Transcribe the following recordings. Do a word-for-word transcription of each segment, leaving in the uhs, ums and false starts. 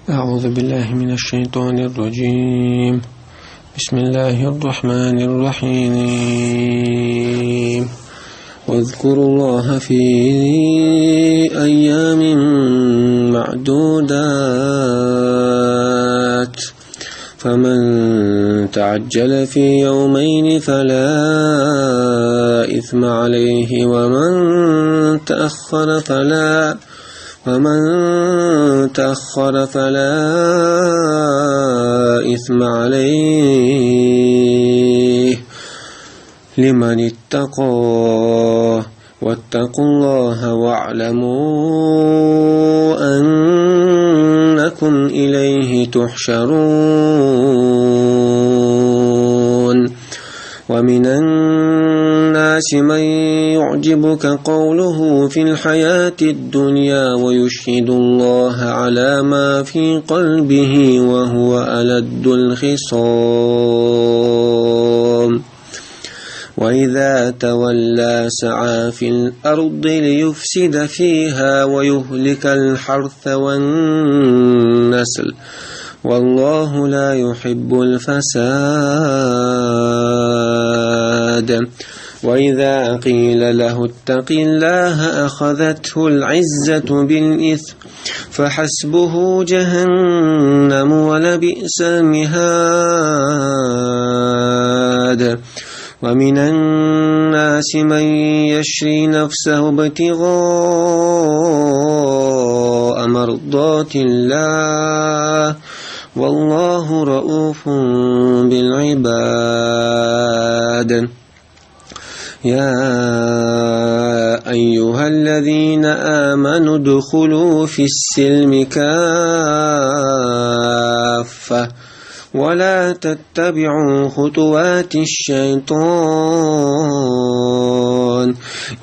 أعوذ بالله من الشيطان الرجيم. بسم الله الرحمن الرحيم. واذكروا الله في أيام معدودات. فمن تعجل في يومين فلا إثم عليه، ومن تأخر فلا، ومن تأخر فلا إثم عليه، لمن اتقى. واتقوا الله واعلموا أنكم إليه تحشرون. ومن الناس من يعجبك قوله في الحياة الدنيا ويشهد الله على ما في قلبه وهو ألد الخصام. وإذا تولى سعى في الأرض ليفسد فيها ويهلك الحرث والنسل، والله لا يحب الفساد. وإذا قيل له اتق الله أخذته العزة بالإثم، فحسبه جهنم ولبئس المهاد. ومن الناس من يشري نفسه ابتغاء مرضات الله، والله رءوف بالعباد. يا أيها الذين آمنوا ادخلوا في السلم كافة ولا تتبعوا خطوات الشيطان،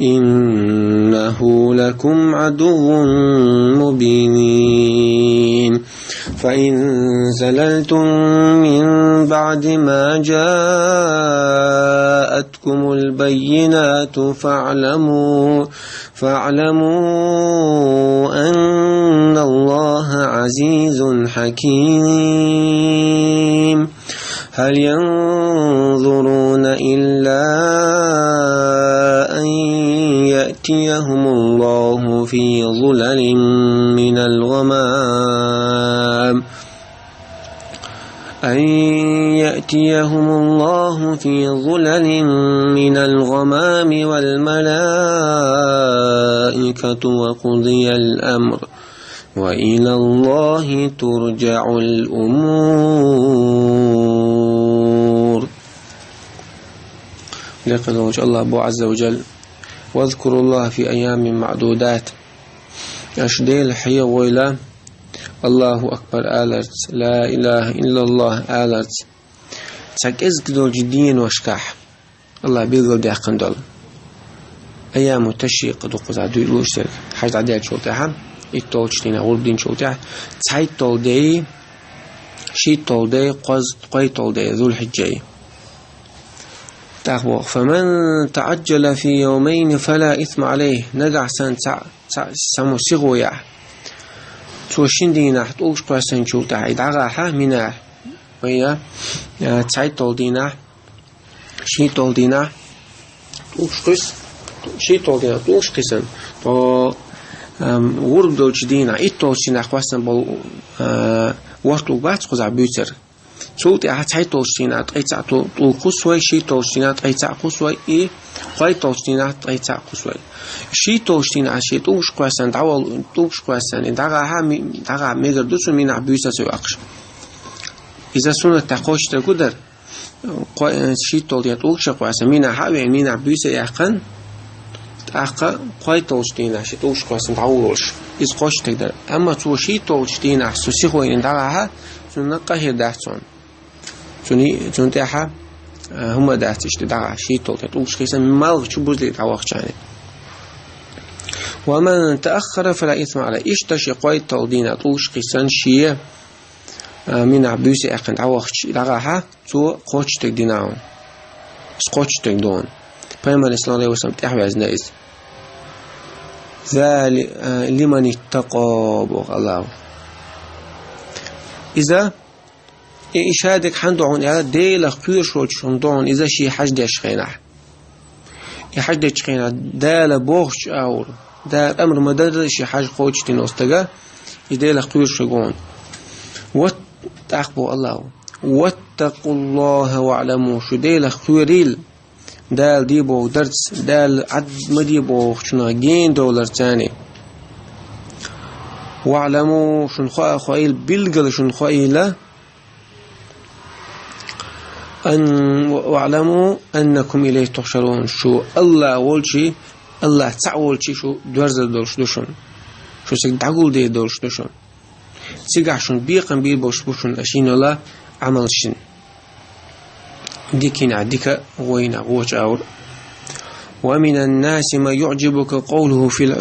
إنه لكم عدو مبين. فإن زللتم من بعد ما جاءتكم البينات فاعلموا، فاعلموا أن الله عزيز حكيم. هل ينظرون إلا أن يأتيهم الله في ظلل من الغمام، أن يأتيهم الله في ظلل من الغمام والملائكة وقضي الأمر، وإلى الله ترجع الأمور. Лекха долчу Аллах бу Азза ва Джалла: «Вазкуруллаха фи айямин маъдудат». Аша Дела хьехавойла Аллаху акбар аларца, ла илаха иллаллах аларца, цхьа кӀезиг долчу деношкахь, Аллах билгалдаьккхина долу. Айяму ташрикъ ду кхузахь дуьйлуш дерг. Хьаж дӀадаьллачул тӀаьхьа, иттолчу дийнахь, гӀурба динчул тӀаьхьа, цхьайтталгӀа дей, шийтталгӀа дей, кхоз-, кхойтталгӀа дей, Зулхьиджей. ТӀаккха боху: «Фаман таӀаджжала фи явмайни фала исма алейхи». Нагахь санна цхьа, цхьа, цхьаммо сихо яхь, цо шина дийнахь тӀулгаш кхоьссинчул тӀаьхьа и дӀагӀахьа, минахь, вайна, а, цхьайтталгӀа дийнахь, шийтталгӀа дийнахь тӀулгаш кхуьссу, шийтталгӀа дийнахь тӀулгаш кхиссина, тхо, ам, гӀурба долчу дийнахь, итталгӀачу дийнахь кхоьссина болу, а, ворхӀ тӀулг бац кхузахь буьйцур. Цул тӀаьхьа цхьайтталгӀачу дийнахь ткъе цхьаъ тӀу-, тӀулг кхуссой, шийтталгӀачу дийнахь ткъе цхьаъ кхуссой, и кхойтталгӀачу дийнахь ткъе цхьаъ кхуссой. ШийтталгӀачу дийнахь шен тӀулгаш кхоьссина, дӀавала тӀулгаш кхоьссина, и дӀагӀахьа ми-, дӀагӀахьа мегар ду цо, минахь буьйса ца йоккхуш. Иза суннатехь кхочушдерг хӀун дара? Кхо-, шийтталгӀа дийнахь тӀулгаш кхоьссина, минахь а веана, минахь буьйса а яьккхина, тӀаккха кхойтталгӀачу дийнахь шен тӀулгаш кхоьссина дӀаволуш. Иза кхочушдерг дара. Амма цо шийтталгӀачу дийнахь со сихо йина дӀагӀахьа, цунна къа хир дац цунна. Цуьнан, цунна тӀаьхьа, а, хӀума дац иштта дӀагӀахьа, шийтталгӀа дийнахь тӀулгаш кхиссина, малх чу бузале дӀавахча. «Ва ман тааххара фала исма алейхи». Иштта шен кхойтталгӀа дийнахь тӀулгаш кхиссина шен, а, минахь буьйса а яьккхина дӀавахча дӀагӀахьа, цо кхочушдерг дина ву. Иза кхочушдерг ду ву. Пайхамар, саллаллаху алейхи ва саллям, тӀаьхьаваьзна иза. «Зали-, а, лиман иттакъа», боху Аллаху. Иза, и, и шадерг хьан догӀун аьлла, Делах кхоьруш волчун догӀун иза ший хьаж деш хенахь. И хьаж дечу хенахь Дала бохучу агӀор, Дала амр ма дарра ший хьаж кхочушдина стага, и Делах кхоьруш ву гонан. Вот, тӀаккха бо Аллаху: «Ваттакъуллаха ва'ламу», шу Делах кхоьрийла, Дала де боху дарца, Дала Ӏад ма де бохучунах гена долар царна. «ВаӀламу», шуна хоа хоийла, билггала шуна хоийла, ан-, «ВаӀламу аннакум илайхи тухшарун», шу Аллах волчий, Аллах цхьаъ волчий шу доьрзур долуш ду шуна. Шу цига дӀагулдер долуш ду шуна. Цигахь шуна бекхам бийр болуш бу шуна шина йолу Ӏамалшна. Диканехь дика, гӀойнах гӀоча агӀор. «Ва минан наси ман юӀжибука къовлуху фил,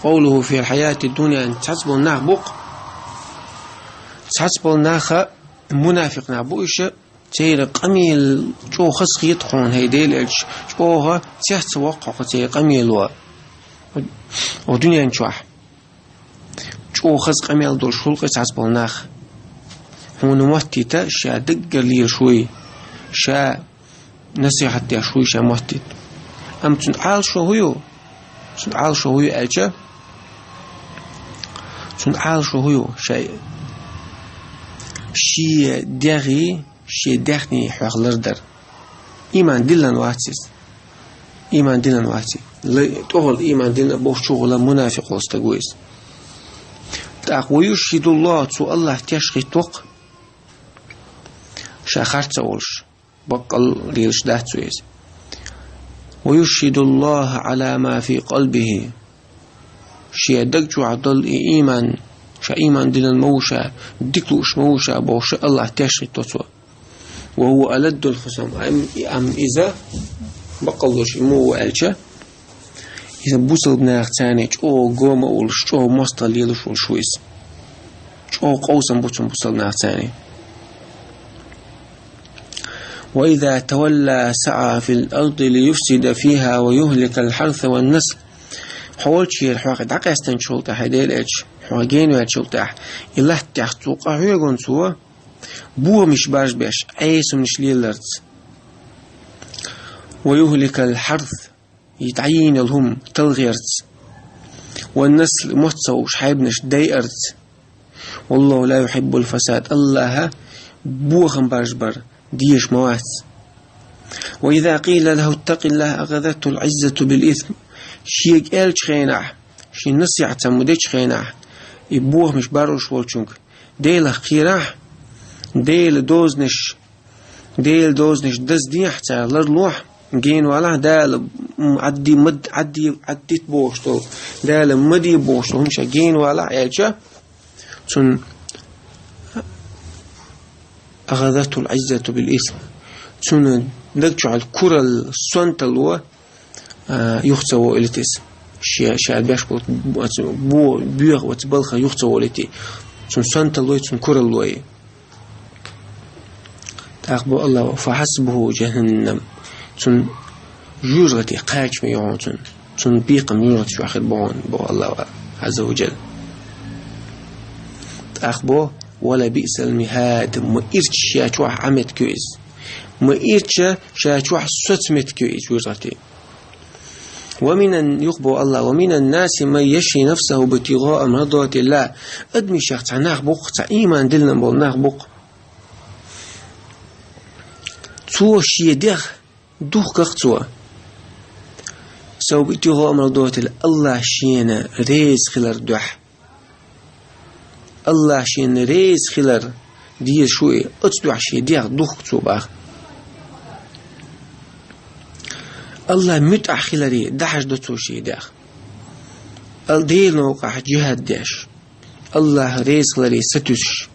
къовлуху фил хьаяти дунья», цхьацца болу нах бу-кх. Цхьацца болу наха, мунафикъ нах бу иша, церан къамел чӀогӀа хазахета хьуна, хӀай Делан элча, чӀогӀа цец воккху хьо церан къамело. О дуьнен чохь. ЧӀогӀа хаза къамел долуш хуьлу-кх цхьацца болу нах. Хьуна моттийта ша даггара лелаш вуй, ша насихьат деш вуй ша моттийта. Амма цуьнан Ӏалашо хӀун ю? Цуьнан Ӏалашо хӀун ю аьлча, цуьнан Ӏалашо хӀун ю? Ша, шен дегӀий, шен даьхний хьох лардар. Ийман диллина вац иза. Ийман диллина вац иза. Ла-, тӀехула ийман диллина бохучу гӀуллакх мунафикъ волу стаг ву иза. ТӀаккха: «Ва юшхидуллах», цо Аллах теш хӀиттавоккху, ша харц ца волуш, баккъал лелаш дац цо иза. «Ва юшхидуллаха Ӏала ма фи къалбихи». Шен даг чохь долу и ийман, ша ийман диллина ма ву ша, дика лууш ма ву ша бохуш, Аллах теш хӀитто цо. «Ва хӀува аладдул хисам». Ам-, ам иза, баккъаллаш и муха ву аьлча, иза бусалба нах царна чӀогӀа гома а волуш, чӀогӀа мостагӀа лелаш волуш ву иза. ЧӀогӀа къовсам бу цунна бусалба нах царна. «Ва иза тавалла саӀа фил арди лиюфсида фиха ва юхликал хьарса ван насл». Хьо волчуьра хьох дӀакъаьстинчул тӀаьхьа, хӀай Делан элча, хьох генаваьллачул тӀаьхьа, и латтех цо къахьоьгу цо, бохамаш баржабеш, Ӏесамнаш леларца. «Ва юхликал хьарс», и дӀайийна йолу хӀума талхарца. «Ван насл», мотт ца хууш хьайбанаш дайарца. «Валлаху ла юхиббул фасад». Аллаха бохам баржабар дезаш ма вац. «Ва иза къийла лаху иттакъиллах ахазатхул Ӏиззату бил исм». Шега аьллачу хенахь, шен насихьат цхьаммо дечу хенахь, и бохамаш баржош волчуьнга: «Делах кхерахь, Делан дозанаш, Делан дозанаш даздехь, цара ларлохь, генавалахь, Дала, м, Ӏадди-, мад-, Ӏадди-, Ӏаддита бохуш долу, Дала ма де бохуш долу хӀума ша генавалахь», аьлча, цунна «ахазатхул Ӏиззату бил исм». Цунна даг чохь куралла, сонталла, а, юха ца волуьйту иза. Ше-, ша беш болу бо-, боьха оцу балха юха ца волуьйту. Цунна сонталла, цунна куралла. ТӀаккха бо Аллаха: «Фа хьасбуху жаханнам». Цунна жоьжахати кхачаме ю хьуна цунна. Цунна бекхам жоьжахати чохь хир бу хьуна, бо Аллаха Ӏазза ва жалла. ТӀаккха бо: «Ва ла биъсал михад». Ма ирча ша чохь Ӏа меттиг ю иза. Ма ирча ша чохь соц меттиг ю иза жоьжахати. «Ва минан», юха бо Аллаха: «Ва минан наси ман яшри нафсаху битигъаа мардатиллах». Адамашех цхьа нах бу-кх, цхьа ийман диллина болу нах бу-кх. Цо шен дегӀ духкуш цо. Сов битигъаа мардатиллах, Аллах шена реза хилар дуьхьа. Аллах шена реза хилар дезаш ву и, оцу дуьхьа шен дегӀ духку цо баха. Аллах муьтӀахь хиларе дахьаш до цо шен дегӀ. Ал Делан новкъахь жихӀад деш, Аллах реза хиларе сатуьсуш.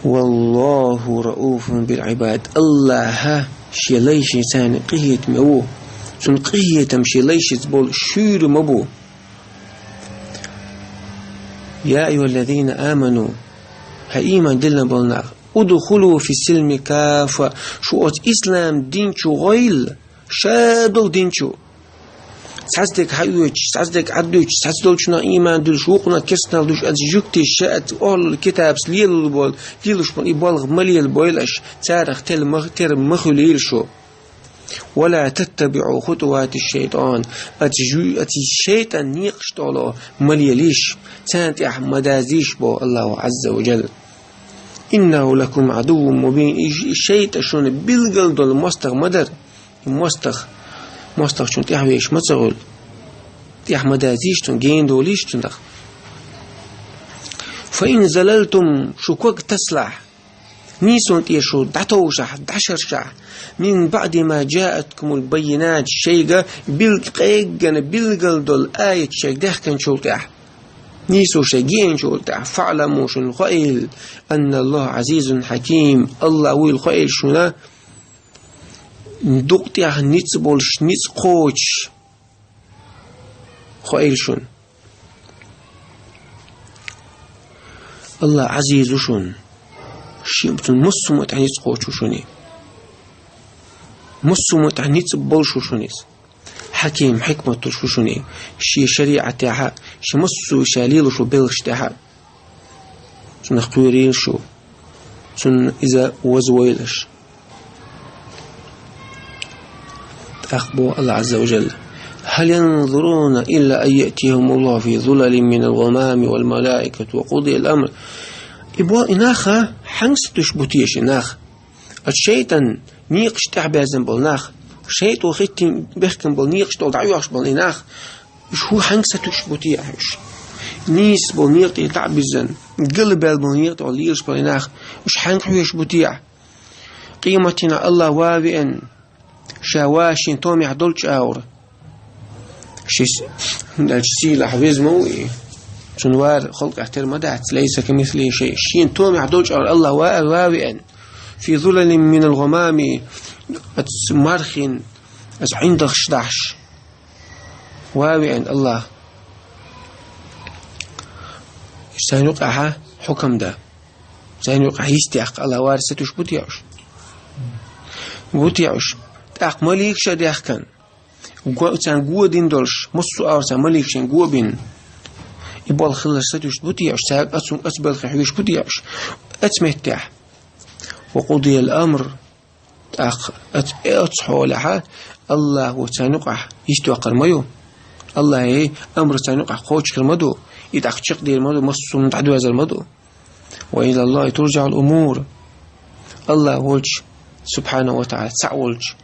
«Валлаху рауфун бил Ӏибад». Аллаха шен лайшица къинхетаме ву. Цунна къинхетам шен лайшица болу шуьйра ма бу. «Я айюхаллазина аману», хӀай ийман диллина болу нах, «удхулу фис-силми каффа», шу оцу ислам дин чу гӀойла, шадолу дин чу. цхьацца дерг хьаоьцуш, цхьацца дерг Ӏаддуьтуш, цхьацца долчунах ийман дуьллуш, вукхунах керстанал дуьллуш, аьлча жугтий ша аьлча, оалал китабца лелал бо-, лелаш болу и болх ма лелабойла аша, царах тера ма, тера ма хуьлийла шу. «ولا تتبعوا خطوات الشيطان», аьлча жу-, аьлча шайтӀан некъаш тӀехула ма лелийша, царна тӀехь ма дазийша боху Аллаху Ӏазза ва Жалла. «إنه لكم عدو مبين», и ш-, и шайтӀа шуна билггал долу мостагӀа ма дара. И мостагӀа, мостагӀчунна тӀаьхьа веш ма ца хуьлу. ТӀаьхьа ма дазийша цунна, гена долийша цунах. «فإن زللتم», шу ког тасалахь, нийсонан тӀера шу дӀатовшахь, дӀашаршахь, «من بعد ما جاءتكم البينات», шайга билг-, къеггина билггал долу аят шайга даьхкинчул тӀаьхьа, нийсо шайга гиъначул тӀаьхьа, «فاعلموا», шуна хоийла, «أن الله عزيز حكيم», Аллах вуйла хоийла шуна, дукъ тӀехь ницкъ болуш, ницкъ кхочуш, хоийла шуна. Аллах Ӏазиз ву шуна. Шен цунна массо а муьтӀахь ницкъ кхочуш ву шуна. Массо а муьтӀахь ницкъ болуш ву шуна иза. Хьаким, хьикмат долуш ву шуна. Шен шариӀатехь, шен массо а ша лелош ву белхаш тӀехь. Цунах кхоьрийла шу. Цунна иза вазвойлаш. ТӀаккха боху Аллах Ӏазза ва Жалла: «هل ينظرون إلا أن يأتيهم الله في ظلل من الغمام والملائكة وقضي الأمر». И бо-, и нах хьанга сатуьйсуш бу теша и нах? Оцу шайтӀан некъаш тӀехь баьзна болу нах, шайтӀо хӀиттийна бехкам болу некъаш тӀехь дӀа а йоьхуш болу и нах, уьш хӀун хьанга сатуьйсуш бу те уьш? Нийса болу некъа тӀе дӀа а бирзина, галбаьлла болу некъа тӀехь лелаш болу и нах, уьш хьанга хьоьжуш бу те? Къематдийнахь Аллах ван а веана, ша ван шен томехь долчу агӀор. Ши с-, дальше сийлахь веза ма ву и. Цунна вар халкъехь тера ма дац, «ليس كمثله شيء». Шен томехь долчу агӀор Аллах ван а, ван а веана. «في ظلل من الغمام», оцу мархин, оцу ӀиндагӀаш дахьаш. Ван а веана Аллах. Царна юкъахь хьукам дан. Царна юкъахь йистехь Аллах вар сатуьйсуш бу те уьш? Бу те уьш? ТӀаккха маликаш а даьхкина. Го-, царна го дина долуш, массо а агӀор царна маликашна го бина. И болх хиларш сатуьйсуш бу те уьш? Цаьрга оцу, оцу белхе хьоьжуш бу те уьш? Оцу меттехь. «وقضي الأمر». ТӀаккха оц-, оцу хьолехь Аллахо царна юкъахь йистдоккхур ма ю. Аллахьан амр царна юкъахь кхочур ма ду. И тӀаккха чекхдер ма ду, массо а хӀума дӀадоьрзур ма ду. «وإلى الله ترجع الأمور». Аллах волчу, субхьанаху ва таӀала, цхьаъ волчу,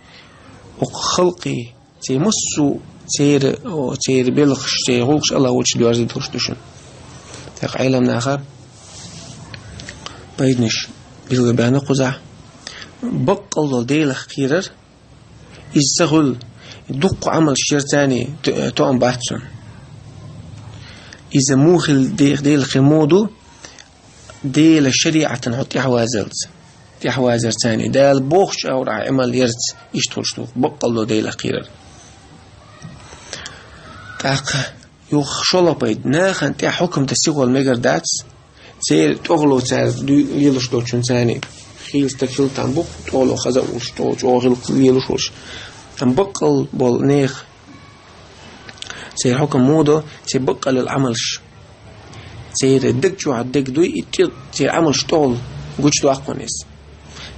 оцу халкъе, церан массо а, церан, о, церан белхаш, церан гӀуллакхаш Аллах волчу доьрзур долуш ду шуна. ТӀаккха Ӏеламнаха пайданаш билгалбаьхна кхузахь. Баккъалла долу Делах кхерар, иза ца хуьлу, дуккха Ӏамалш яр царний, т-, тоам бац цунна. Иза муха хила де-, Делах кхин муха ду, Делан шариӀатана хьо тӀаьхьавазалц, тӀаьхьавазар царний, Дала бохучу агӀор ахь Ӏамал ярц, иштта хуьлуш ду, баккъалла долу Делах кхерар. ТӀаккха юха шолгӀа пайда, нахана тӀехь хьукам дан сихвала мегар дац, церан тӀехула цара дуй-, лелаш долчун царний хийла стаг хила там бу, тӀехула хаза а волуш, тӀехула чӀогӀа хила лелаш волуш. Амма баккъалла болу нехан церан хьукам муха ду, церан баккъалла Ӏамалш. Церан даг чохь дерг дуй, и тӀе-, церан Ӏамалш тӀехула гучудоккху иза.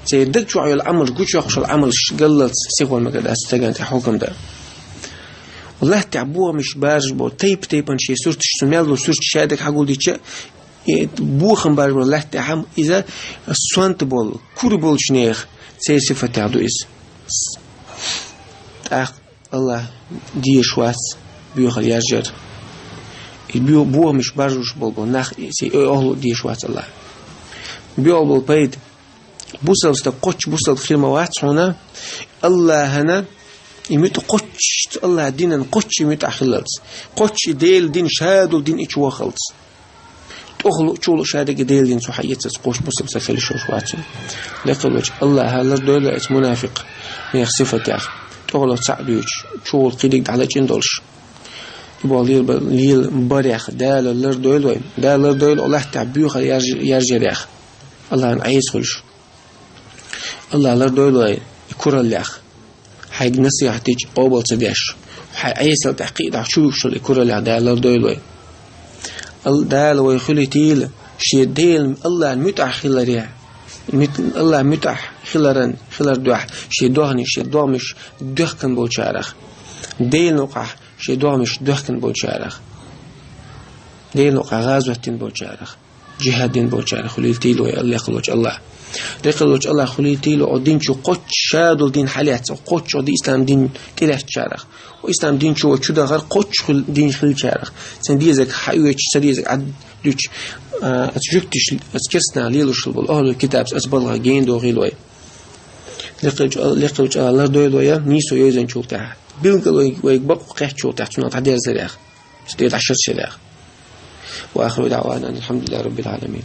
Церан даг чохь йолу Ӏамалш, гучуйоккхуш йолу Ӏамалш галлалц сихвала мегар дац стагана тӀехь хьукам дан. Лаьттахь бохамаш баржаш болу, тайп-тайпана шен сурташ, цу мел долу сурташ ша дерг хьагулдича, и бохам баржаш болу лаьттахь иза сонта болу, кура болчу нехан церан сифатех ду иза. ТӀаккха Аллах дезаш вац боьхар яржар. И бо-, бохамаш баржош болу нах, и церан ой охьалур дезаш вац Аллах. Боьхалла болу пайда. Бусалба стаг кхоччуш бусалба хир ма вац хьуна, Аллахьана и муьтӀахь кхоччуш, Аллахьан динан кхоччуш и муьтӀахь хиллалц. Кхоччуш и Делан дин, шадолу дин и чу вахалц. ТӀехула, чухула ша дерг Делан дин цо хьаэцалц кхоччуш бусалба стаг хила йиш йолуш вац хьуна. Лекха волчу Аллахьа лардойла оцу мунафикъ нехан сифатех. ТӀехула цхьаъ дуьйцуш, чухула кхидерг дӀалачкъийна долуш. И боху лела ба-, лела барех Дала лардойла вай. Дала лардойла лаьттахь боьхар ярж-, яржарех. Аллахьан Ӏеса хуьлуш. Аллах лардойла вай и кураллех. Хьайга насихьат дича къобал ца деш, хьай Ӏесал тӀехь кхиъ дахь чу вуьгуш хила и кураллех Дала лардойла вай. Ал-, Дала вай хуьлийтийла, шен Делан Аллахьан муьтӀахь хиларе, мит-, Аллахьан муьтӀахь хиларан, хилар дуьхьа, шен догӀанаш, шен догӀмаш доьхкан болчарах. Делан юкъахь шен догӀмаш доьхкан болчарах. Делан юкъахь гӀазот дина болчарах. Джихад дина болчарах хуьлийтийла вай, Аллахь, лекха волчу Аллахь. Лекха волчу Аллахь хуьлийтийла вай, о дин чу кхоччуш шадолу дин хьалаьцна, кхоччуш о ди ислам дин тӀелаьцначарах. О ислам дин чу вай чу дахар кхоччуш хуьл-, дин хилчарах. Цуьнан дезарг хьаоьцуш, цуьнан дезарг Ӏад дуьтуш, а, оцу жуьгташа, оцу керстанаша лелош хилла болу ахӀлу китабца оцу балхах гена дохийла вай. Лекха волчу Ал-, лекха волчу Аллахь лардойла вай, нийсо йовзанчул тӀаьхьа. Билггал вай, вайга бакъо кхеттачул тӀаьхьа, цунах дӀадерзарехь. Цу тӀе дӀашерзарехь. Ва ахиру даъвана анил хьамдулиллахӀи раббил Ӏаламин.